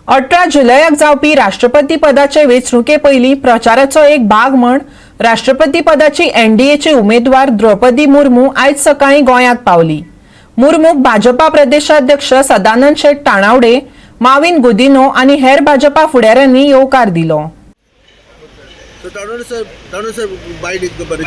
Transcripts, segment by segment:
18 जुलयाक जावपी राष्ट्रपती पदाचे वेंचणुके पयलीं प्रचाराचो एक भाग म्हण राष्ट्रपती पदाची एनडीएचे उमेदवार द्रौपदी मुर्मू आयज सकाळीं गोंयांत पावली. मुर्मूक भाजपा प्रदेशाध्यक्ष सदानंद शेट ताणावडे, माविन गुदिनो आनी हेर भाजपा फुडाऱ्यांनी येवकार दिलो. सो ताणून साहेब, ताणून साहेब, बायट इतकं बरें.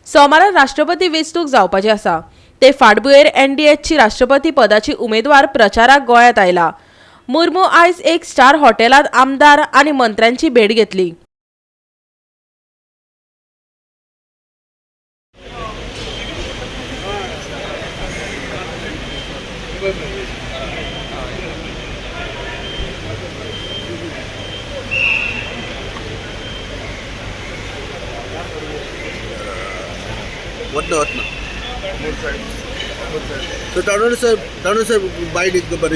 सोमारा राष्ट्रपती वेंचणूक जावपाची आसा. ते फाटभुंयेर एनडीएची राष्ट्रपती पदाची उमेदवार प्रचाराक गोंयांत आयला. मुर्मू आयज एक स्टार हॉटेलांत आमदार आनी मंत्र्यांची भेट घेतली. वतना वतना. सो ताणून साहेब, ताणून साहेब, बायट इतकं बरें.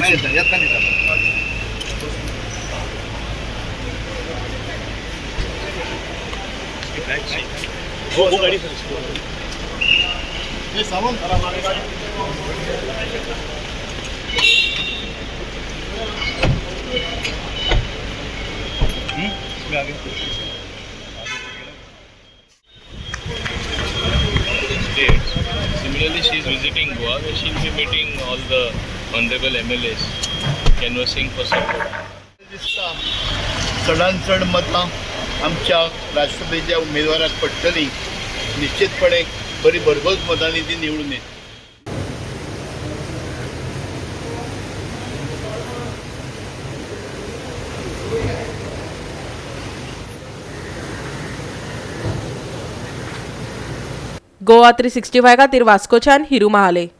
States. Similarly, she is visiting Goa, where she will be meeting all the honorable MLAs, canvassing for support. दिसता चडान चड मतां आमच्या राष्ट्रपतीच्या उमेदवाराक पडटली. निश्चितपणे बरी भरघोस मतांनी ती निवडून येतली. गोवा 365 खातीर वास्कोच्यान हिरू महाले.